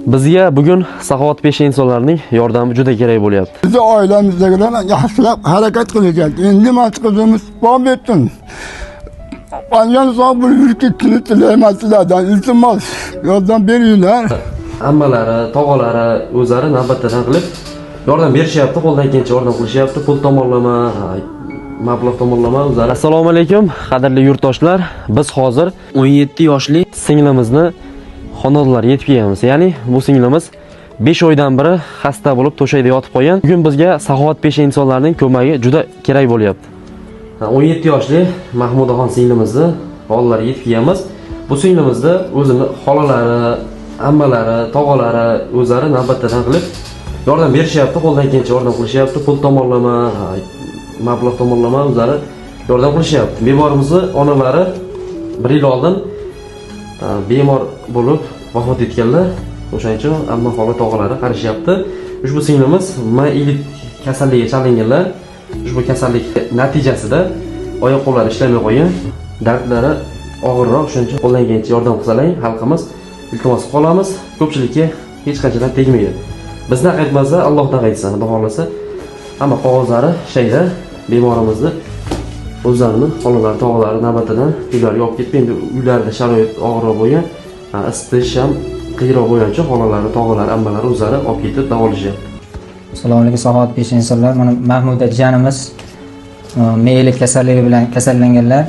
Bizga bugun saxovatpesha insonlarning yordami juda kerak bo'lyapti. Bizi ailemizdekiler yaxshilab harakat qilacak. Endi mana qizimiz bor etsin. Angan sog' bo'lib yurib ketishini tilayman sizlardan. Iltimos, yordam beringlar. Ammalari, tog'alari o'zlari navbatdan qilib yordam berishyapti, qo'ldan kelgancha yordam qilishyapti, pul tomonlama, mablag' tomonlama o'zlari. Assalomu alaykum, qadrli yurtdoshlar. Biz hozir 17 yoshli singlimizni xonadonlariga yetib kelganmiz. Ya'ni bu singlimiz 5 oydan beri xasta bo'lib to'shakda yotib qolgan. Bugun bizga saxovatpesha insonlarning ko'magi juda kerak bo'lyapti. 17 yoshli Mahmudaxon singlimizni oldilariga yetib kelganmiz. Bu singlimizni o'zini xolalari, ammalari, tog'alari o'zlari navbatdan qilib yordam berishyapti, qo'ldan kelgancha yordam qilishyapti, pul tomonlama, mablag' tomonlama o'zlari yordam qilishyapti. Bemorimizni onalari bir yil oldin bemor bo'lib vafot etganlar. O'shaning uchun amma, xola, tog'alari qarashyapti. Ushbu singlimiz mielit kasalligiga chalinganlar. Ushbu kasallik natijasida oyoq qo'llari ishlamay qolgan, dardlari og'irroq. Shuning uchun qo'ldan kelgancha yordam qilsalar, xalqimiz, iltimos qilib qolamiz. Ko'pchilikka hech qanchadan tegmaydi. Bizdan qaytmasa, Allohdan qaytsin, Xudo xohlasa. Hamma qog'ozlari shayda bemorimizni o'zlarini xolalari, tog'alari navbatidan uylariga olib ketib, endi uylarida sharoit og'irroq bo'lgan, isitish ham qiyinroq bo'lgani uchun xolalari, tog'alari, ammalari o'zlari olib ketib davolashyapti. Assalomu alaykum, saxovatpesha insonlar. Mana Mahmuda jiyanimiz mielit kasalligi bilan kasallanganlar.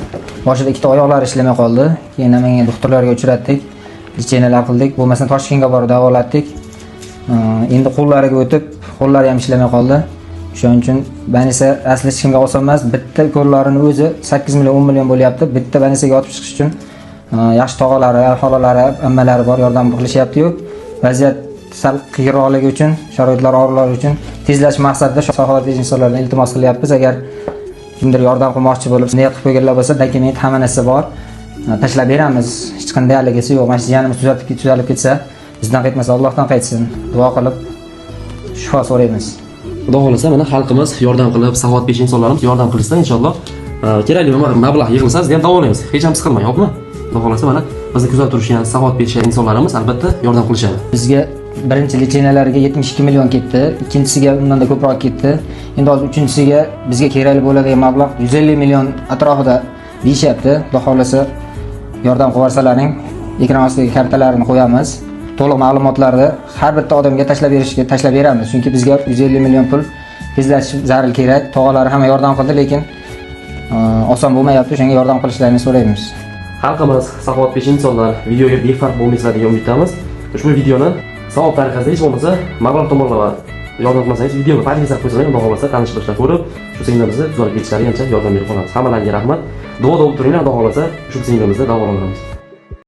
Boshida ikkita oyoqlari ishlamay qoldi. Keyin Namangan doktorlarga uchratdik. Лечения lar qildik. Bo'lmasam Toshkentga borib davolatdik. Endi qo'llariga o'tib, qo'llari ham ishlamay qoldi. Shuning uchun больница asli hech kimga oson emas. Bitta ukollarini o'zi 8 million, 10 million bo'lyapti. Bitta больница ga yotib chiqish uchun yaxshi tog'alari, xolalari, ammalari bor, yordam qilishyapti-yu. Vaziyat sal qiyinroqligi uchun, sharoitlar og'irligi uchun tezlashish maqsadida saxovatli insonlardan iltimos qilyapmiz. Agar kimdir yordam qilmoqchi bo'lib niyat qilib qo'yganlar bo'lsa, dokument, hamma narsa bor. Tashlab beramiz. Hech qanday haligisi yo'q. Mana shu jiyanimiz tuzalib ketsa, bizdan qaytmasa, Allohdan qaytsin. Duo qilib shifo so'raymiz. Xudo xohlasa, mana xalqimiz yordam qilib, saxovatpesha insonlarimiz yordam qilishsa, inshaalloh kerakli mablag' yig'ilsa, sizni ham davolaymiz. Hech ham siqilmang, xo'pmi? Xudo xohlasa, mana bizni kuzatib turishgan saxovatpesha insonlarimiz albatta yordam qilishadi. Bizga birinchi лечения larga 72 million ketdi, ikkinchisiga undan da ko'proq ketdi. Endi hozir uchinchisiga bizga kerakli bo'ladigan mablag' 150 million atrofida deyishyapti. Xudo xohlasa, yordam qilib yuborsalaring, ekran ostiga kartalarini qo'yamiz. To'liq ma'lumotlarni har bitta odamga tashlab berishga tashlab beramiz. Chunki bizga 150 million pul tezlashish zarur kerak. Tog'alari hamma yordam qildi, lekin oson bo'lmayapti. O'shanga yordam qilishlarini so'raymiz. Xalqimiz, saxovatpesha insonlar, videoga befarq bo'lmaysizlar degan umiddamiz. Ushbu videoni savob tariqasida hech bo'lmasa mablag' tomonlama yordam qilmasangiz, videoni paytga qo'ysalar, Xudo xohlasa, tanish bilishlar ko'rib, shu singlimizni tuzalib ketishlariga ancha yordam berib qolamiz. Hammalaringga rahmat. Duoda bo'lib turinglar, Xudo xohlasa, shu singlimizni davolaymiz.